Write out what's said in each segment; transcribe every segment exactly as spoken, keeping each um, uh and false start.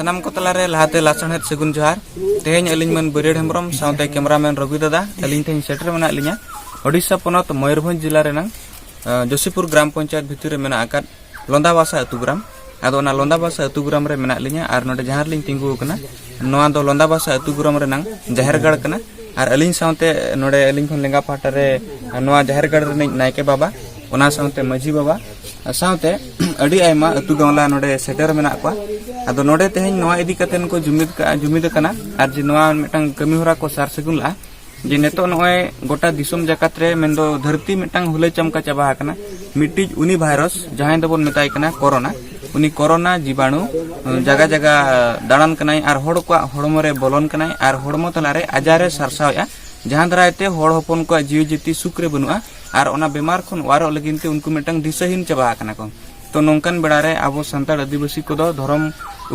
ᱥᱟᱱᱟᱢ ᱠᱚ ᱛᱟᱞᱟᱨᱮ ᱞᱟᱦᱟᱛᱮ ᱞᱟᱥᱟᱲᱦᱮᱫ ᱥᱟᱹᱜᱩᱱ ᱡᱚᱦᱟᱨ᱾ ᱛᱮᱦᱮᱧ ᱟᱹᱞᱤᱧ ᱢᱟᱹᱱ ᱵᱟᱹᱨᱭᱟᱹᱲ ᱦᱮᱢᱵᱨᱚᱢ ᱥᱟᱶᱛᱮ ᱠᱮᱢᱮᱨᱟᱢᱮᱱ ᱨᱚᱵᱤ ᱫᱟᱫᱟ, ᱟᱹᱞᱤᱧ ᱛᱮᱦᱮᱧ ᱥᱮᱴᱮᱨ ᱢᱮᱱᱟᱜ ᱞᱤᱧᱟ ᱳᱰᱤᱥᱟ ᱯᱚᱱᱚᱛ ᱢᱚᱭᱩᱨᱵᱷᱚᱸᱡᱽ ᱡᱤᱞᱟ ᱨᱮᱱᱟᱝ, ᱟᱸ, ᱡᱳᱥᱤᱯᱩᱨ ᱜᱨᱟᱢ ᱯᱚᱧᱪᱟᱭᱮᱛ ᱵᱷᱤᱛᱤᱨ ᱨᱮ ᱢᱮᱱᱟᱜ ᱟᱠᱟᱫ ᱞᱚᱸᱫᱟᱵᱟᱥᱟ ᱟᱹᱛᱩ ᱜᱨᱟᱢ᱾ ᱟᱫᱚ ᱚᱱᱟ ᱞᱚᱸᱫᱟᱵᱟᱥᱟ ᱟᱹᱛᱩ ᱜᱨᱟᱢ ᱨᱮ ᱢᱮᱱᱟᱜ ᱞᱤᱧᱟ ᱟᱨ ᱱᱚᱰᱮ ᱡᱟᱦᱟᱸ ᱨᱮᱞᱤᱧ ᱛᱤᱸᱜᱩ ᱟᱠᱟᱱᱟ, ᱱᱚᱣᱟ ᱫᱚ ᱞᱚᱸᱫᱟᱵᱟᱥᱟ ᱟᱹᱛᱩ ᱜᱨᱟᱢ ᱨᱮᱱᱟᱝ ᱡᱟᱦᱮᱨ ᱜᱟᱲ ᱠᱟᱱᱟ᱾ ᱟᱨ ᱟᱹᱞᱤᱧ ᱥᱟᱶᱛᱮ ᱱᱚᱰᱮ ᱟᱹᱞᱤᱧ ᱠᱷᱚᱱ ᱞᱮᱸᱜᱟ ᱯᱟᱦᱴᱟ ᱨᱮ ᱱᱚᱣᱟ ᱡᱟᱦᱮᱨ ᱜᱟᱲ ᱨᱤᱱᱤᱡ ᱱᱟᱭᱠᱮ ᱵᱟᱵᱟ, ᱚᱱᱟ ᱥᱟᱶᱛᱮ ᱢᱟᱹᱡᱷᱤ ᱵᱟᱵᱟ, ᱥᱟᱶᱛᱮ ᱟᱹᱰᱤ ᱟᱭᱢᱟ ᱟᱹᱛᱩ ᱜᱟᱶᱞᱟ ᱱᱚᱰᱮ ᱥᱮᱴᱮᱨ ᱢᱮᱱᱟᱜ ᱠᱚᱣᱟ᱾ ᱟᱫᱚ ᱱᱚᱰᱮ ᱛᱮᱦᱮᱧ ᱱᱚᱣᱟ ᱤᱫᱤ ᱠᱟᱛᱮ ᱠᱚ ᱡᱩᱢᱤᱫ ᱠᱟᱜᱼᱟ, ᱡᱩᱢᱤᱫ ᱟᱠᱟᱱᱟ ᱟᱨ ᱡᱮ ᱱᱚᱣᱟ ᱢᱤᱫᱴᱟᱝ ᱠᱟᱹᱢᱤ ᱦᱚᱨᱟ ᱠᱚ ᱥᱟᱨ ᱥᱟᱹᱜᱩᱱ ᱞᱟᱜᱼᱟ᱾ ᱡᱮ ᱱᱤᱛᱚᱜ ᱱᱚᱜᱼᱚᱭ ᱜᱚᱴᱟ ᱫᱤᱥᱚᱢ ᱡᱟᱠᱟᱛ ᱨᱮ ᱢᱮᱱᱫᱚ ᱫᱷᱟᱹᱨᱛᱤ ᱢᱤᱫᱴᱟᱝ ᱦᱩᱞᱟᱹ ᱪᱟᱢᱠᱟ ᱪᱟᱵᱟ ᱟᱠᱟᱱᱟ᱾ ᱢᱤᱫᱴᱤᱡ ᱩᱱᱤ ᱵᱷᱟᱭᱨᱟᱥ ᱡᱟᱦᱟᱸᱭ ᱫᱚᱵᱚᱱ ᱢᱮᱛᱟᱭ ᱠᱟᱱᱟ ᱠᱳᱨᱳᱱᱟ, ᱩᱱᱤ ᱠᱳᱨᱳᱱᱟ ᱡᱤᱵᱟᱬᱩ, ᱩᱸ, ᱡᱟᱜᱟ ᱡᱟᱜᱟ ᱫᱟᱬᱟᱱ ᱠᱟᱱᱟᱭ ᱟᱨ ᱦᱚᱲ ᱠᱚᱣᱟᱜ ᱦᱚᱲᱢᱚ ᱨᱮ ᱵᱚᱞᱚᱱ ᱠᱟᱱᱟᱭ ᱟᱨ ᱦᱚᱲᱢᱚ ᱛᱟᱞᱟᱨᱮ ᱟᱡᱟᱨ ᱮ ᱥᱟᱨᱥᱟᱣᱮᱫᱼᱟ᱾ ᱡᱟᱦᱟᱸ ᱫᱟᱨᱟᱭ ᱛᱮ ᱦᱚᱲ ᱦᱚᱯᱚᱱ ᱠᱚᱣᱟᱜ ᱡᱤᱣᱤ ᱡᱟᱹᱛᱤ ᱥᱩᱠ ᱨᱮ ᱵᱟᱹᱱᱩᱜᱼᱟ ᱟᱨ ᱚᱱᱟ ᱵᱮᱢᱟᱨ ᱠᱷᱚᱱ ᱚᱣᱟᱨᱚᱜ ᱞᱟᱹᱜᱤᱫ ᱛᱮ ᱩᱱᱠᱩ ᱢᱤᱫᱴᱟᱝ ᱫᱤᱥᱟᱹᱦᱤᱱ ᱪᱟᱵᱟ ᱟᱠᱟᱱᱟ ᱠᱚ᱾ ᱛᱚ ᱱᱚᱝᱠᱟᱱ ᱵᱮᱲᱟ ᱨᱮ ᱟᱵᱚ ᱥᱟᱱᱛᱟᱲ ᱟᱹᱫᱤᱵᱟᱹᱥᱤ ᱠᱚᱫᱚ ᱫᱷᱚᱨᱚᱢ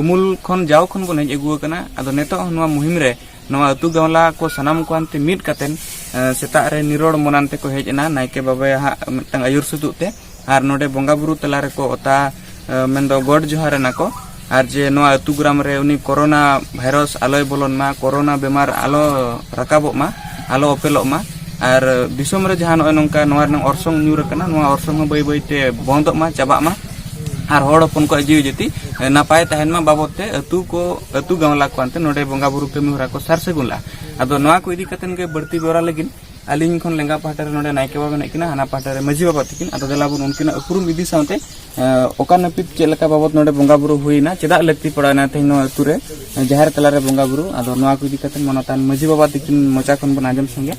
ᱩᱢᱩᱞ ᱠᱷᱚᱱ ᱡᱟᱣ ᱠᱷᱚᱱ ᱵᱚᱱ ᱦᱮᱡ ᱟᱹᱜᱩ ᱟᱠᱟᱱᱟ᱾ ᱟᱫᱚ ᱱᱤᱛᱚᱜ ᱦᱚᱸ ᱱᱚᱣᱟ ᱢᱩᱦᱤᱢ ᱨᱮ ᱱᱚᱣᱟ ᱟᱹᱛᱩ ᱜᱟᱶᱞᱟ ᱠᱚ ᱥᱟᱱᱟᱢ ᱠᱚ ᱟᱱᱛᱮ ᱢᱤᱫ ᱠᱟᱛᱮᱱ, ᱮ, ᱥᱮᱛᱟᱜ ᱨᱮ ᱱᱤᱨᱚᱲ ᱢᱚᱱᱟᱱ ᱛᱮᱠᱚ ᱦᱮᱡ ᱮᱱᱟ ᱱᱟᱭᱠᱮ ᱵᱟᱵᱟᱭᱟᱜ ᱢᱤᱫᱴᱟᱝ ᱟᱹᱭᱩᱨ ᱥᱩᱛᱩᱜ ᱛᱮ᱾ ᱟᱨ ᱱᱚᱰᱮ ᱵᱚᱸᱜᱟ ᱵᱩᱨᱩ ᱛᱟᱞᱟ ᱨᱮᱠᱚ ᱚᱛᱟ, ᱮ, ᱢᱮᱱᱫᱚ ᱜᱚᱰ ᱡᱚᱦᱟᱨ ᱮᱱᱟ ᱠᱚ᱾ ᱟᱨ ᱡᱮ ᱱᱚᱣᱟ ᱟᱹᱛᱩ ᱜᱨᱟᱢ ᱨᱮ ᱩᱱᱤ ᱠᱳᱨᱳᱱᱟ ᱵᱷᱟᱭᱨᱟᱥ ᱟᱞᱚᱭ ᱵᱚᱞᱚᱱ ᱢᱟ, ᱠᱳᱨᱳᱱᱟ ᱵᱮᱢᱟᱨ ᱟᱞᱚ ᱨᱟᱠᱟᱵᱚᱜ ᱢᱟ, ᱟᱞᱚ ᱚᱯᱮᱞᱚᱜ ᱢᱟ᱾ ᱟᱨ ᱫᱤᱥᱚᱢ ᱨᱮ ᱡᱟᱦᱟᱸ ᱱᱚᱜᱼᱚᱭ ᱱᱚᱝᱠᱟ ᱱᱚᱣᱟ ᱨᱮᱱᱟᱜ ᱚᱨᱥᱚᱝ ᱧᱩᱨ ᱟᱠᱟᱱᱟ, ᱱᱚᱣᱟ ᱚᱨᱥᱚᱝ ᱦᱚᱸ ᱵᱟᱹᱭ ᱵᱟᱹᱭ ᱛᱮ ᱵᱚᱱᱫᱚᱜ ᱢᱟ, ᱪᱟᱵᱟᱜ ᱢᱟ᱾ ᱟᱨ ᱦᱚᱲ ᱦᱚᱯᱚᱱ ᱠᱚᱣᱟᱜ ᱡᱤᱣᱤ ᱡᱟᱹᱛᱤ, ᱮ, ᱱᱟᱯᱟᱭ ᱛᱟᱦᱮᱱ ᱢᱟ ᱵᱟᱵᱚᱫ ᱛᱮ ᱟᱹᱛᱩ ᱠᱚ, ᱟᱹᱛᱩ ᱜᱟᱶᱞᱟ ᱠᱚ ᱟᱱᱛᱮ ᱱᱚᱰᱮ ᱵᱚᱸᱜᱟ ᱵᱩᱨᱩ ᱠᱟᱹᱢᱤ ᱦᱚᱨᱟ ᱠᱚ ᱥᱟᱨ ᱥᱟᱹᱜᱩᱱ ᱞᱟᱜᱼᱟ᱾ ᱟᱫᱚ ᱱᱚᱣᱟ ᱠᱚ ᱤᱫᱤ ᱠᱟᱛᱮᱱ ᱜᱮ ᱵᱟᱹᱲᱛᱤ ᱵᱮᱣᱨᱟ ᱞᱟᱹᱜᱤᱫ ᱟᱹᱞᱤᱧ ᱠᱷᱚᱱ ᱞᱮᱸᱜᱟ ᱯᱟᱦᱴᱟ ᱨᱮ ᱱᱚᱰᱮ ᱱᱟᱭᱠᱮ ᱵᱟᱵᱟ ᱢᱮᱱᱟᱜ ᱠᱤᱱᱟ, ᱦᱟᱱᱟ ᱯᱟᱦᱴᱟ ᱨᱮ ᱢᱟᱹᱡᱷᱤ ᱵᱟᱵᱟ ᱛᱤᱠᱤᱱ᱾ ᱟᱫᱚ ᱫᱮᱞᱟ ᱵᱚᱱ ᱩᱱᱠᱤᱱᱟᱜ ᱩᱯᱨᱩᱢ ᱤᱫᱤ ᱥᱟᱶᱛᱮ, ᱮ, ᱚᱠᱟ ᱱᱟᱹᱯᱤᱛ ᱪᱮᱫ ᱞᱮᱠᱟ ᱵᱟᱵᱚᱫ ᱱᱚᱰᱮ ᱵᱚᱸᱜᱟ ᱵᱩᱨᱩ ᱦᱩᱭᱱᱟ, ᱪᱮᱫᱟᱜ ᱞᱟᱹᱠᱛᱤ ᱯᱟᱲᱟᱣᱱᱟ ᱛᱮᱦᱮᱧ ᱱᱚᱣᱟ ᱟᱹᱛᱩ ᱨᱮ, ᱮ, ᱡᱟᱦᱮᱨ ᱛᱟᱞᱟ ᱨᱮ ᱵᱚᱸᱜᱟ ᱵᱩᱨᱩ, ᱟᱫᱚ ᱱᱚᱣᱟ ᱠᱚ ᱤᱫᱤ ᱠᱟᱛᱮ ᱢᱟᱱᱚᱛᱟᱱ ᱢᱟᱹᱡᱷᱤ ᱵᱟᱵᱟ ᱛᱤᱠᱤᱱ ᱢᱚᱪᱟ ᱠᱷᱚᱱ ᱵᱚᱱ ᱟᱸᱡᱚᱢ ᱥᱟᱸᱜᱮ᱾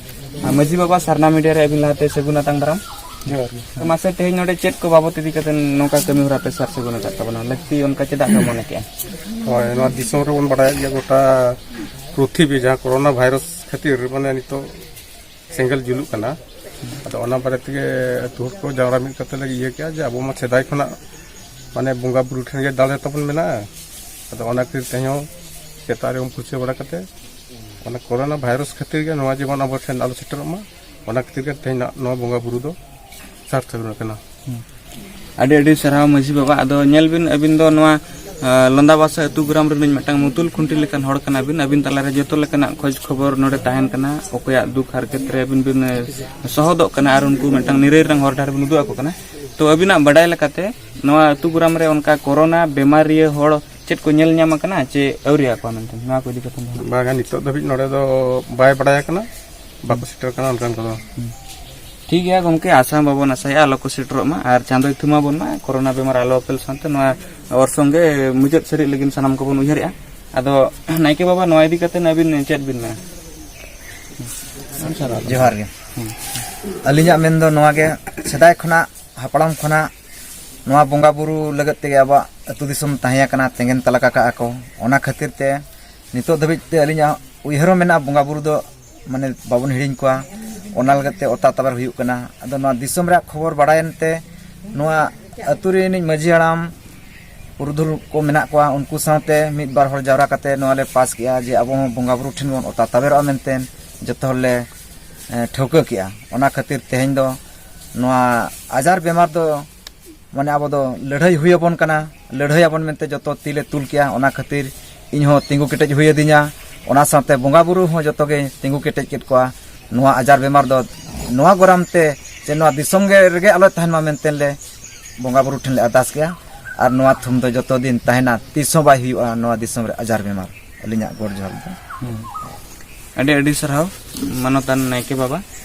ᱟᱨ ᱢᱟᱹᱡᱷᱤ ᱵᱟᱵᱟ, ᱥᱟᱨᱱᱟ ᱢᱤᱰᱤᱭᱟ ᱨᱮ ᱟᱹᱵᱤᱱ ᱞᱟᱦᱟᱛᱮ ᱥᱟᱹᱜᱩᱱ ᱟᱛᱟᱝ ᱫᱟᱨᱟᱢ᱾ ᱡᱚᱦᱟᱨ ᱜᱮ᱾ ᱛᱚ ᱢᱟᱥᱮ ᱛᱮᱦᱮᱧ ᱱᱚᱰᱮ ᱪᱮᱫ ᱠᱚ ᱵᱟᱵᱚᱫ ᱤᱫᱤ ᱠᱟᱛᱮ ᱱᱚᱝᱠᱟ ᱠᱟᱹᱢᱤ ᱦᱚᱨᱟ ᱯᱮ ᱥᱟᱨ ᱥᱟᱹᱜᱩᱱ ᱟᱠᱟᱫ ᱛᱟᱵᱚᱱᱟ, ᱞᱟᱹᱠᱛᱤ ᱚᱱᱠᱟ ᱪᱮᱫᱟᱜ ᱯᱮ ᱢᱚᱱᱮ ᱠᱮᱜᱼᱟ? ᱦᱳᱭ, ᱱᱚᱣᱟ ᱫᱤᱥᱚᱢ ᱨᱮᱵᱚᱱ ᱵᱟᱲᱟᱭᱮᱫ ᱜᱮᱭᱟ, ᱜᱚᱴᱟ ᱯᱨᱚᱛᱷᱤᱵᱤ ᱡᱟᱦᱟᱸ ᱠᱳᱨᱳᱱᱟ ᱵᱷᱟᱭᱨᱟᱥ ᱠᱷᱟᱹᱛᱤᱨ ᱢᱟᱱᱮ ᱱᱤᱛᱚᱜ ᱥᱮᱸᱜᱮᱞ ᱡᱩᱞᱩᱜ ᱠᱟᱱᱟ᱾ ᱟᱫᱚ ᱚᱱᱟ ᱵᱟᱨᱮ ᱛᱮᱜᱮ ᱟᱹᱛᱩ ᱦᱚᱲ ᱠᱚ ᱡᱟᱣᱨᱟ ᱢᱤᱫ ᱠᱟᱛᱮ ᱞᱮ ᱤᱭᱟᱹ ᱠᱮᱜᱼᱟ ᱡᱮ ᱟᱵᱚ ᱢᱟ ᱥᱮᱫᱟᱭ ᱠᱷᱚᱱᱟᱜ ᱢᱟᱱᱮ ᱵᱚᱸᱜᱟ ᱵᱩᱨᱩ ᱴᱷᱮᱱ ᱜᱮ ᱫᱟᱲᱮ ᱛᱟᱵᱚᱱ ᱢᱮᱱᱟᱜᱼᱟ᱾ ᱟᱫᱚ ᱚᱱᱟ ᱠᱷᱟᱹᱛᱤᱨ ᱛᱮᱦᱮᱧ ᱦᱚᱸ ᱥᱮᱛᱟᱜ ᱨᱮ ᱩᱢ ᱯᱷᱟᱨᱪᱟ ᱵᱟᱲᱟ ᱠᱟᱛᱮ ᱚᱱᱟ ᱠᱳᱨᱳᱱᱟ ᱵᱷᱟᱭᱨᱟᱥ ᱠᱷᱟᱹᱛᱤᱨ ᱜᱮ ᱱᱚᱣᱟ ᱡᱮᱢᱚᱱ ᱟᱵᱚ ᱴᱷᱮᱱ ᱟᱞᱚ ᱥᱮᱴᱮᱨᱚᱜ ᱢᱟ, ᱚᱱᱟ ᱠᱷᱟᱹᱛᱤᱨ ᱜᱮ ᱛᱮᱦᱮᱧ ᱱᱚᱣᱟ ᱵᱚᱸᱜᱟ ᱵᱩᱨᱩ ᱫᱚ ᱥᱟᱨ ᱥᱟᱹᱜᱩᱱ ᱟᱠᱟᱱᱟ᱾ ᱟᱹᱰᱤ ᱟᱹᱰᱤ ᱥᱟᱨᱦᱟᱣ ᱢᱟᱹᱡᱷᱤ ᱵᱟᱵᱟ᱾ ᱟᱫᱚ ᱧᱮᱞ ᱵᱤᱱ, ᱟᱹᱵᱤᱱ ᱫᱚ ᱱᱚᱣᱟ ᱞᱚᱱᱫᱟᱵᱟᱥᱟ ᱟᱹᱛᱩ ᱜᱨᱟᱢ ᱨᱮᱱᱤᱡ ᱢᱤᱫᱴᱟᱝ ᱢᱩᱛᱩᱞ ᱠᱷᱩᱱᱴᱤ ᱞᱮᱠᱟᱱ ᱦᱚᱲ ᱠᱟᱱᱟ ᱵᱤᱱ᱾ ᱟᱹᱵᱤᱱ ᱛᱟᱞᱟᱨᱮ ᱡᱚᱛᱚ ᱞᱮᱠᱟᱱᱟᱜ ᱠᱷᱚᱡᱽ ᱠᱷᱚᱵᱚᱨ ᱱᱚᱰᱮ ᱛᱟᱦᱮᱱ ᱠᱟᱱᱟ᱾ ᱚᱠᱚᱭᱟᱜ ᱫᱩᱠ ᱦᱟᱨᱠᱮᱛ ᱨᱮ ᱟᱹᱵᱤᱱ ᱵᱤᱱ ᱥᱚᱦᱚᱫᱚᱜ ᱠᱟᱱᱟ ᱟᱨ ᱩᱱᱠᱩ ᱢᱤᱫᱴᱟᱝ ᱱᱤᱨᱟᱹᱭ ᱨᱮᱱᱟᱜ ᱦᱚᱨ ᱰᱟᱦᱟᱨ ᱵᱤᱱ ᱩᱫᱩᱜ ᱟᱠᱚ ᱠᱟᱱᱟ᱾ ᱛᱚ ᱟᱹᱵᱤᱱᱟᱜ ᱵᱟᱰᱟᱭ ᱞᱮᱠᱟᱛᱮ ᱱᱚᱣᱟ ᱟᱹᱛᱩ ᱜᱨᱟᱢ ᱨᱮ ᱚᱱᱠᱟ ᱠᱳᱨᱳᱱᱟ ᱵᱮᱢᱟᱨᱤᱭᱟᱹ ᱦᱚᱲ ᱪᱮᱫ ᱠᱚ ᱧᱮᱞ ᱧᱟᱢ ᱟᱠᱟᱱᱟ ᱪᱮ ᱟᱹᱣᱨᱤ ᱟᱠᱚᱣᱟ ᱢᱮᱱᱛᱮ, ᱱᱚᱣᱟ ᱠᱚ ᱤᱫᱤ ᱠᱟᱛᱮ ᱫᱚ? ᱵᱟᱝᱟ, ᱱᱤᱛᱚᱜ ᱫᱷᱟᱹᱵᱤᱡ ᱱᱚᱰᱮ ᱫᱚ ᱵᱟᱭ ᱵᱟᱰᱟᱭ ᱟᱠᱟᱱᱟ, ᱵᱟᱠᱚ ᱥᱮᱴᱮᱨ ᱟᱠᱟᱱᱟ ᱚᱱᱠᱟᱱ ᱠᱚᱫᱚ᱾ ᱴᱷᱤᱠ ᱜᱮᱭᱟ ᱜᱚᱢᱠᱮ, ᱟᱥᱟ ᱵᱟᱵᱚᱱ ᱟᱥᱟᱭᱟ ᱟᱞᱚ ᱠᱚ ᱥᱮᱴᱮᱨᱚᱜ ᱢᱟ ᱟᱨ ᱪᱟᱸᱫᱚᱭ ᱛᱷᱩᱢᱟ ᱵᱚᱱ ᱢᱟ ᱠᱳᱨᱳᱱᱟ ᱵᱮᱢᱟᱨ ᱟᱞᱚ ᱟᱯᱮᱞ ᱥᱟᱶᱛᱮ ᱱᱚᱣᱟ ᱚᱨᱥᱚᱝ ᱜᱮ ᱢᱩᱪᱟᱹᱫ ᱥᱟᱹᱨᱤ ᱞᱟᱹᱜᱤᱫ ᱥᱟᱱᱟᱢ ᱠᱚᱵᱚᱱ ᱩᱭᱦᱟᱹᱨᱮᱜᱼᱟ᱾ ᱟᱫᱚ ᱱᱟᱭᱠᱮ ᱵᱟᱵᱟ, ᱱᱚᱣᱟ ᱤᱫᱤ ᱠᱟᱛᱮ ᱟᱹᱵᱤᱱ ᱪᱮᱫ ᱵᱤᱱ ᱢᱮᱱᱟ? ᱡᱚᱦᱟᱨ ᱜᱮ᱾ ᱟᱹᱞᱤᱧᱟᱜ ᱢᱮᱱ ᱫᱚ ᱱᱚᱣᱟ ᱜᱮ, ᱥᱮᱫᱟᱭ ᱠᱷᱚᱱᱟᱜ, ᱦᱟᱯᱲᱟᱢ ᱠᱷᱚᱱᱟᱜ ᱱᱚᱣᱟ ᱵᱚᱸᱜᱟ ᱵᱩᱨᱩ ᱞᱟᱹᱜᱤᱫ ᱛᱮᱜᱮ ᱟᱵᱚᱣᱟᱜ ᱟᱹᱛᱩ ᱫᱤᱥᱚᱢ ᱛᱟᱦᱮᱸ ᱠᱟᱱᱟ, ᱛᱮᱸᱜᱮᱱ ᱛᱟᱞᱟ ᱠᱟᱜᱼᱟ ᱠᱚ᱾ ᱚᱱᱟ ᱠᱷᱟᱹᱛᱤᱨ ᱛᱮ ᱱᱤᱛᱚᱜ ᱫᱷᱟᱹᱵᱤᱡ ᱛᱮ ᱟᱹᱞᱤᱧᱟᱜ ᱩᱭᱦᱟᱹᱨ ᱦᱚᱸ ᱢᱮᱱᱟᱜᱼᱟ, ᱵᱚᱸᱜᱟ ᱵᱩᱨᱩ ᱫᱚ ᱢᱟᱱᱮ ᱵᱟᱵᱚᱱ ᱦᱤᱲᱤᱧ ᱠᱚᱣᱟ, ᱚᱱᱟ ᱞᱟᱹᱜᱤᱫ ᱛᱮ ᱚᱛᱟ ᱛᱟᱵᱮᱨ ᱦᱩᱭᱩᱜ ᱠᱟᱱᱟ᱾ ᱟᱫᱚ ᱱᱚᱣᱟ ᱫᱤᱥᱚᱢ ᱨᱮᱭᱟᱜ ᱠᱷᱚᱵᱚᱨ ᱵᱟᱲᱟᱭᱮᱱ ᱛᱮ ᱱᱚᱣᱟ ᱟᱹᱛᱩ ᱨᱤᱱᱤᱡ ᱢᱟᱹᱡᱷᱤ ᱦᱟᱲᱟᱢ, ᱯᱩᱨᱩᱫᱷᱩᱞ ᱠᱚ ᱢᱮᱱᱟᱜ ᱠᱚᱣᱟ, ᱩᱱᱠᱩ ᱥᱟᱶᱛᱮ ᱢᱤᱫ ᱵᱟᱨ ᱦᱚᱲ ᱡᱟᱣᱨᱟ ᱠᱟᱛᱮ ᱱᱚᱣᱟ ᱞᱮ ᱯᱟᱥ ᱠᱮᱜᱼᱟ ᱡᱮ ᱟᱵᱚ ᱦᱚᱸ ᱵᱚᱸᱜᱟ ᱵᱩᱨᱩ ᱴᱷᱮᱱ ᱵᱚᱱ ᱚᱛᱟ ᱛᱟᱵᱮᱨᱚᱜᱼᱟ ᱢᱮᱱᱛᱮ ᱡᱚᱛᱚ ᱦᱚᱲ ᱞᱮ, ᱮ, ᱴᱷᱟᱹᱣᱠᱟᱹ ᱠᱮᱜᱼᱟ᱾ ᱚᱱᱟ ᱠᱷᱟᱹᱛᱤᱨ ᱛᱮᱦᱮᱧ ᱫᱚ ᱱᱚᱣᱟ ᱟᱡᱟᱨ ᱵᱮᱢᱟᱨ ᱫᱚ ᱢᱟᱱᱮ ᱟᱵᱚ ᱫᱚ ᱞᱟᱹᱲᱦᱟᱹᱭ ᱦᱩᱭ ᱟᱵᱚᱱ ᱠᱟᱱᱟ, ᱞᱟᱹᱲᱦᱟᱹᱭ ᱟᱵᱚᱱ ᱢᱮᱱᱛᱮ ᱡᱚᱛᱚ ᱛᱤ ᱞᱮ ᱛᱩᱞ ᱠᱮᱜᱼᱟ᱾ ᱚᱱᱟ ᱠᱷᱟᱹᱛᱤᱨ ᱤᱧ ᱦᱚᱸ ᱛᱤᱸᱜᱩ ᱠᱮᱴᱮᱡ ᱦᱩᱭ ᱟᱹᱫᱤᱧᱟ᱾ ᱚᱱᱟ ᱥᱟᱶᱛᱮ ᱵᱚᱸᱜᱟ ᱵᱩᱨᱩ ᱦᱚᱸ ᱡᱚᱛᱚ ᱜᱮ ᱛᱤᱸᱜᱩ ᱠᱮᱴᱮᱡ ᱠᱮᱫ ᱠᱚᱣᱟ᱾ ᱱᱚᱣᱟ ᱟᱡᱟᱨ ᱵᱮᱢᱟᱨ ᱫᱚ ᱱᱚᱣᱟ ᱜᱚᱨᱟᱢ ᱛᱮ ᱪᱮ ᱱᱚᱣᱟ ᱫᱤᱥᱚᱢ ᱜᱮ ᱨᱮᱜᱮ ᱟᱞᱚ ᱛᱟᱦᱮᱱ ᱢᱟ ᱢᱮᱱᱛᱮ ᱞᱮ ᱵᱚᱸᱜᱟ ᱵᱩᱨᱩ ᱴᱷᱮᱱ ᱞᱮ ᱟᱨᱫᱟᱥ ᱠᱮᱜᱼᱟ᱾ ᱟᱨ ᱱᱚᱣᱟ ᱛᱷᱩᱢ ᱫᱚ ᱡᱚᱛᱚ ᱫᱤᱱ ᱛᱟᱦᱮᱱᱟ, ᱛᱤᱥ ᱦᱚᱸ ᱵᱟᱭ ᱦᱩᱭᱩᱜᱼᱟ ᱱᱚᱣᱟ ᱫᱤᱥᱚᱢ ᱨᱮ ᱟᱡᱟᱨ ᱵᱮᱢᱟᱨ᱾ ᱟᱹᱞᱤᱧᱟᱜ ᱜᱚᱰ ᱡᱚᱦᱟᱨ ᱫᱚ᱾ ᱦᱩᱸ᱾ ᱟᱹᱰᱤ ᱟᱹᱰᱤ ᱥᱟᱨᱦᱟᱣ ᱢᱟᱱᱚᱛᱟᱱ ᱱᱟᱭᱠᱮ ᱵᱟᱵᱟ᱾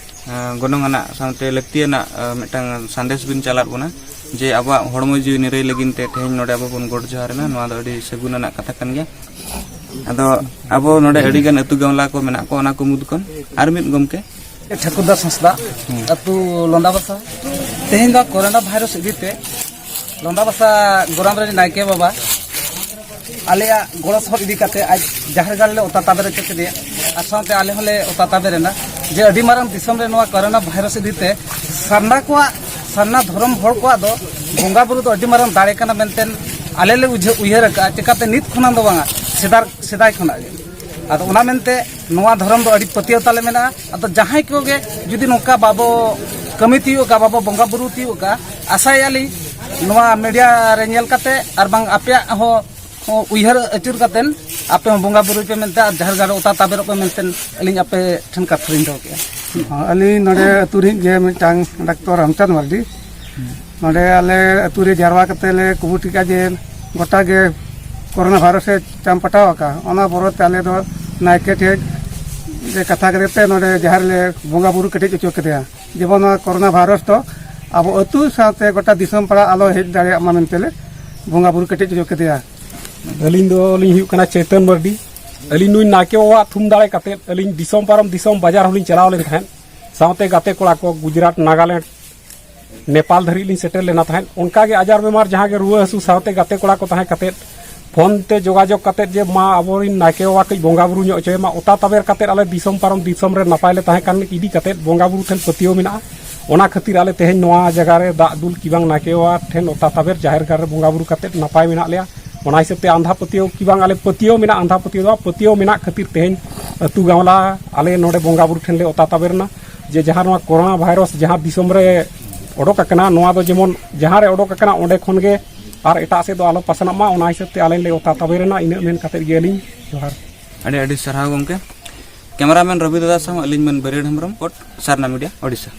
ᱟᱸ, ᱜᱚᱱᱚᱝ ᱟᱱᱟᱜ ᱥᱟᱶᱛᱮ ᱞᱟᱹᱠᱛᱤᱭᱟᱱᱟᱜ, ᱟᱸ, ᱢᱤᱫᱴᱟᱝ ᱥᱟᱸᱫᱮᱥ ᱵᱤᱱ ᱪᱟᱞᱟᱫ ᱵᱚᱱᱟ ᱡᱮ ᱟᱵᱚᱣᱟᱜ ᱦᱚᱲᱢᱚ ᱡᱤᱣᱤ ᱱᱤᱨᱟᱹᱭ ᱞᱟᱹᱜᱤᱫ ᱛᱮ ᱛᱮᱦᱮᱧ ᱱᱚᱰᱮ ᱟᱵᱚ ᱵᱚᱱ ᱜᱚᱰ ᱡᱚᱦᱟᱨ ᱮᱱᱟ, ᱱᱚᱣᱟ ᱫᱚ ᱟᱹᱰᱤ ᱥᱟᱹᱜᱩᱱ ᱟᱱᱟᱜ ᱠᱟᱛᱷᱟ ᱠᱟᱱ ᱜᱮᱭᱟ᱾ ᱟᱫᱚ ᱟᱵᱚ ᱱᱚᱰᱮ ᱟᱹᱰᱤ ᱜᱟᱱ ᱟᱹᱛᱩ ᱜᱟᱶᱞᱟ ᱠᱚ ᱢᱮᱱᱟᱜ ᱠᱚ, ᱚᱱᱟ ᱠᱚ ᱢᱩᱫᱽ ᱠᱷᱚᱱ ᱟᱨ ᱢᱤᱫ ᱜᱚᱢᱠᱮ᱾ ᱴᱷᱟᱹᱠᱩᱨ ᱫᱟᱥ ᱦᱟᱸᱥᱫᱟ, ᱦᱩᱸ᱾ ᱟᱹᱛᱩ ᱞᱚᱸᱫᱟᱵᱟᱥᱟ᱾ ᱛᱮᱦᱮᱧ ᱫᱚ ᱠᱳᱨᱳᱱᱟ ᱵᱷᱟᱭᱨᱟᱥ ᱤᱫᱤ ᱛᱮ ᱞᱚᱸᱫᱟᱵᱟᱥᱟ ᱜᱚᱨᱟᱢ ᱨᱮᱱ ᱱᱟᱭᱠᱮ ᱵᱟᱵᱟ ᱟᱞᱮᱭᱟᱜ ᱜᱚᱲᱚ ᱥᱚᱦᱚᱫ ᱤᱫᱤ ᱠᱟᱛᱮ ᱟᱡ ᱡᱟᱦᱮᱨ ᱜᱟᱲ ᱞᱮ ᱚᱛᱟ ᱛᱟᱵᱮᱨ ᱦᱚᱪᱚ ᱠᱮᱫᱮᱭᱟ᱾ ᱟᱨ ᱥᱟᱶᱛᱮ ᱟᱞᱮ ᱦᱚᱸᱞᱮ ᱚᱛᱟ ᱛᱟᱵᱮᱨ ᱮᱱᱟ ᱡᱮ ᱟᱹᱰᱤ ᱢᱟᱨᱟᱝ ᱫᱤᱥᱚᱢ ᱨᱮ ᱱᱚᱣᱟ ᱠᱳᱨᱳᱱᱟ ᱵᱷᱟᱭᱨᱟᱥ ᱤᱫᱤ ᱛᱮ ᱥᱟᱨᱱᱟ ᱠᱚᱣᱟᱜ, ᱥᱟᱨᱱᱟ ᱫᱷᱚᱨᱚᱢ ᱦᱚᱲ ᱠᱚᱣᱟᱜ ᱫᱚ ᱵᱚᱸᱜᱟ ᱵᱩᱨᱩ ᱫᱚ ᱟᱹᱰᱤ ᱢᱟᱨᱟᱝ ᱫᱟᱲᱮ ᱠᱟᱱᱟ ᱢᱮᱱᱛᱮ ᱟᱞᱮ ᱞᱮ ᱩᱭᱦᱟᱹᱨ, ᱩᱭᱦᱟᱹᱨ ᱟᱠᱟᱫᱼᱟ᱾ ᱪᱤᱠᱟᱹᱛᱮ ᱱᱤᱛ ᱠᱷᱚᱱᱟᱜ ᱫᱚ ᱵᱟᱝᱟ, ᱥᱮᱫᱟᱭ, ᱥᱮᱫᱟᱭ ᱠᱷᱚᱱᱟᱜ ᱜᱮ᱾ ᱟᱫᱚ ᱚᱱᱟ ᱢᱮᱱᱛᱮ ᱱᱚᱣᱟ ᱫᱷᱚᱨᱚᱢ ᱫᱚ ᱟᱹᱰᱤ ᱯᱟᱹᱛᱭᱟᱹᱣ ᱛᱟᱞᱮ ᱢᱮᱱᱟᱜᱼᱟ᱾ ᱟᱫᱚ ᱡᱟᱦᱟᱸᱭ ᱠᱚᱜᱮ ᱡᱩᱫᱤ ᱱᱚᱝᱠᱟ ᱵᱟᱵᱚ ᱠᱟᱹᱢᱤ ᱛᱤᱭᱳᱜ ᱠᱟᱜᱼᱟ, ᱵᱟᱵᱚ ᱵᱚᱸᱜᱟ ᱵᱩᱨᱩ ᱛᱤᱭᱳᱜ ᱠᱟᱜᱼᱟ, ᱟᱥᱟᱭᱮᱫᱼᱟ ᱞᱤᱧ ᱱᱚᱣᱟ ᱢᱤᱰᱤᱭᱟ ᱨᱮ ᱧᱮᱞ ᱠᱟᱛᱮ ᱟᱨ ᱵᱟᱝ ᱟᱯᱮᱭᱟᱜ ᱦᱚᱸ ᱩᱭᱦᱟᱹᱨ ᱟᱹᱪᱩᱨ ᱠᱟᱛᱮ ᱟᱯᱮ ᱦᱚᱸ ᱵᱚᱸᱜᱟ ᱵᱩᱨᱩᱭ ᱯᱮ ᱢᱮᱱᱛᱮ ᱟᱨ ᱡᱟᱦᱮᱨ ᱜᱟᱲ ᱨᱮ ᱚᱛᱟ ᱛᱟᱵᱮᱨᱚᱜ ᱯᱮ ᱢᱮᱱᱛᱮ ᱟᱹᱞᱤᱧ ᱟᱯᱮ ᱴᱷᱮᱱ ᱠᱟᱛᱷᱟ ᱞᱤᱧ ᱫᱚᱦᱚ ᱠᱮᱫᱼᱟ᱾ ᱟᱹᱞᱤᱧ ᱱᱚᱰᱮ ᱟᱹᱛᱩ ᱨᱤᱱᱤᱡ ᱜᱮ ᱢᱤᱫᱴᱟᱝ ᱰᱟᱠᱛᱚᱨ ᱨᱟᱢᱪᱟᱸᱫᱽ ᱢᱟᱨᱰᱤ᱾ ᱱᱚᱰᱮ ᱟᱞᱮ ᱟᱹᱛᱩ ᱨᱮ ᱡᱟᱨᱣᱟ ᱠᱟᱛᱮ ᱞᱮ ᱠᱩᱵᱩᱴ ᱠᱮᱫᱼᱟ ᱡᱮ ᱜᱚᱴᱟ ᱜᱮ ᱠᱳᱨᱳᱱᱟ ᱵᱷᱟᱭᱨᱟᱥ ᱮ ᱪᱟᱢ ᱯᱟᱴᱟᱣ ᱟᱠᱟᱫᱼᱟ᱾ ᱚᱱᱟ ᱵᱚᱨᱚᱛ ᱛᱮ ᱟᱞᱮ ᱫᱚ ᱱᱟᱭᱠᱮ ᱴᱷᱮᱱ ᱡᱮ ᱠᱟᱛᱷᱟ ᱠᱟᱛᱮ ᱱᱚᱰᱮ ᱡᱟᱦᱮᱨ ᱞᱮ ᱵᱚᱸᱜᱟ ᱵᱩᱨᱩ ᱠᱮᱴᱮᱡ ᱦᱚᱪᱚ ᱠᱮᱫᱮᱭᱟ, ᱡᱮᱢᱚᱱ ᱱᱚᱣᱟ ᱠᱳᱨᱳᱱᱟ ᱵᱷᱟᱭᱨᱟᱥ ᱫᱚ ᱟᱵᱚ ᱟᱹᱛᱩ ᱥᱟᱶᱛᱮ ᱜᱚᱴᱟ ᱫᱤᱥᱚᱢ ᱯᱟᱲᱟ ᱟᱞᱚ ᱦᱮᱡ ᱫᱟᱲᱮᱭᱟᱜ ᱢᱟ ᱢᱮᱱᱛᱮ ᱞᱮ ᱵᱚᱸᱜᱟ ᱵᱩᱨᱩ ᱠᱮᱴᱮᱡ ᱦᱚᱪᱚ ᱠᱮᱫᱮᱭᱟ᱾ ᱟᱹᱞᱤᱧ ᱫᱚ ᱞᱤᱧ ᱦᱩᱭᱩᱜ ᱠᱟᱱᱟ ᱪᱮᱛᱚᱱ ᱢᱟᱨᱰᱤ᱾ ᱟᱹᱞᱤᱧ ᱱᱩᱭ ᱱᱟᱭᱠᱮ ᱵᱟᱵᱟᱣᱟᱜ ᱛᱷᱩᱢ ᱫᱟᱲᱮ ᱠᱟᱛᱮᱫ ᱟᱹᱞᱤᱧ ᱫᱤᱥᱚᱢ ᱯᱟᱨᱚᱢ ᱫᱤᱥᱚᱢ ᱵᱟᱡᱟᱨ ᱦᱚᱸᱞᱤᱧ ᱪᱟᱞᱟᱣ ᱞᱮᱱ ᱛᱟᱦᱮᱸᱫ᱾ ᱥᱟᱶᱛᱮ ᱜᱟᱛᱮ ᱠᱚᱲᱟ ᱠᱚ ᱜᱩᱡᱽᱨᱟᱴ, ᱱᱟᱜᱟᱞᱮᱱᱰ, ᱱᱮᱯᱟᱞ ᱫᱷᱟᱹᱨᱤᱡ ᱞᱤᱧ ᱥᱮᱴᱮᱨ ᱞᱮᱱᱟ ᱛᱟᱦᱮᱸᱫ᱾ ᱚᱱᱠᱟᱜᱮ ᱟᱡᱟᱨ ᱵᱮᱢᱟᱨ ᱡᱟᱦᱟᱸ ᱜᱮ ᱨᱩᱣᱟᱹ ᱦᱟᱹᱥᱩ ᱥᱟᱶᱛᱮ ᱜᱟᱛᱮ ᱠᱚᱲᱟ ᱠᱚ ᱛᱟᱦᱮᱸ ᱠᱟᱛᱮᱫ ᱯᱷᱳᱱ ᱛᱮ ᱡᱳᱜᱟᱡᱳᱜᱽ ᱠᱟᱛᱮᱫ ᱡᱮ ᱢᱟ ᱟᱵᱚᱨᱮᱱ ᱱᱟᱭᱠᱮ ᱵᱟᱵᱟ ᱠᱟᱹᱡ ᱵᱚᱸᱜᱟ ᱵᱩᱨᱩ ᱧᱚᱜ ᱦᱚᱪᱚᱭ ᱢᱟ, ᱚᱛᱟ ᱛᱟᱵᱮᱨ ᱠᱟᱛᱮᱫ ᱟᱞᱮ ᱫᱤᱥᱚᱢ ᱯᱟᱨᱚᱢ ᱫᱤᱥᱚᱢ ᱨᱮ ᱱᱟᱯᱟᱭ ᱞᱮ ᱛᱟᱦᱮᱸ ᱠᱟᱱ ᱤᱫᱤ ᱠᱟᱛᱮᱫ ᱵᱚᱸᱜᱟ ᱵᱩᱨᱩ ᱴᱷᱮᱱ ᱯᱟᱹᱛᱭᱟᱹᱣ ᱢᱮᱱᱟᱜᱼᱟ᱾ ᱚᱱᱟ ᱠᱷᱟᱹᱛᱤᱨ ᱟᱞᱮ ᱛᱮᱦᱮᱧ ᱱᱚᱣᱟ ᱡᱟᱭᱜᱟ ᱨᱮ ᱫᱟᱜ ᱫᱩᱞ ᱠᱤ ᱵᱟᱝ ᱱᱟᱭᱠᱮ ᱵᱟᱵᱟ ᱴᱷᱮᱱ ᱚᱛᱟ ᱛᱟᱵᱮᱨ ᱡᱟᱦᱮᱨ ᱜᱟᱲ ᱨᱮ ᱵᱚᱸᱜᱟ ᱵᱩᱨᱩ ᱠᱟᱛᱮᱫ ᱱᱟᱯᱟᱭ ᱢᱮᱱᱟᱜ ᱞᱮᱭᱟ᱾ ᱚᱱᱟ ᱦᱤᱥᱟᱹᱵ ᱛᱮ ᱟᱸᱫᱷᱟ ᱯᱟᱹᱛᱭᱟᱹᱣ ᱠᱤ ᱵᱟᱝ ᱟᱞᱮ ᱯᱟᱹᱛᱭᱟᱹᱣ ᱢᱮᱱᱟᱜ, ᱟᱸᱫᱷᱟ ᱯᱟᱹᱛᱭᱟᱹᱣ ᱫᱚ ᱵᱟᱝ, ᱯᱟᱹᱛᱭᱟᱹᱣ ᱢᱮᱱᱟᱜ ᱠᱷᱟᱹᱛᱤᱨ ᱛᱮᱦᱮᱧ ᱟᱹᱛᱩ ᱜᱟᱶᱞᱟ ᱟᱞᱮ ᱱᱚᱰᱮ ᱵᱚᱸᱜᱟ ᱵᱩᱨᱩ ᱴᱷᱮᱱ ᱞᱮ ᱚᱛᱟ ᱛᱟᱵᱮᱨ ᱮᱱᱟ᱾ ᱡᱮ ᱡᱟᱦᱟᱸ ᱱᱚᱣᱟ ᱠᱳᱨᱳᱱᱟ ᱵᱷᱟᱭᱨᱟᱥ ᱡᱟᱦᱟᱸ ᱫᱤᱥᱚᱢ ᱨᱮ ᱚᱰᱚᱠ ᱟᱠᱟᱱᱟ, ᱱᱚᱣᱟ ᱫᱚ ᱡᱮᱢᱚᱱ ᱡᱟᱦᱟᱸ ᱨᱮ ᱚᱰᱚᱠ ᱟᱠᱟᱱᱟ ᱚᱸᱰᱮ ᱠᱷᱚᱱ ᱜᱮ ᱟᱨ ᱮᱴᱟᱜ ᱥᱮᱫ ᱫᱚ ᱟᱞᱚ ᱯᱟᱥᱱᱟᱜ ᱢᱟ, ᱚᱱᱟ ᱦᱤᱥᱟᱹᱵ ᱛᱮ ᱟᱞᱮ ᱞᱮ ᱚᱛᱟ ᱛᱟᱵᱮᱨ ᱮᱱᱟ᱾ ᱤᱱᱟᱹᱜ ᱢᱮᱱ ᱠᱟᱛᱮᱫ ᱜᱮ ᱟᱹᱞᱤᱧ ᱡᱚᱦᱟᱨ᱾ ᱟᱹᱰᱤ ᱟᱹᱰᱤ ᱥᱟᱨᱦᱟᱣ ᱜᱚᱢᱠᱮ᱾ ᱠᱮᱢᱮᱨᱟᱢᱮᱱ ᱨᱚᱵᱤ ᱫᱟᱫᱟ ᱥᱟᱶ ᱟᱹᱞᱤᱧ ᱢᱮᱱ ᱵᱟᱹᱨᱭᱟᱹᱲ ᱦᱮᱢᱵᱨᱚᱢ, ᱠᱳᱴ ᱥᱟᱨᱱᱟ ᱢᱤᱰᱤᱭᱟ, ᱳᱰᱤᱥᱟ᱾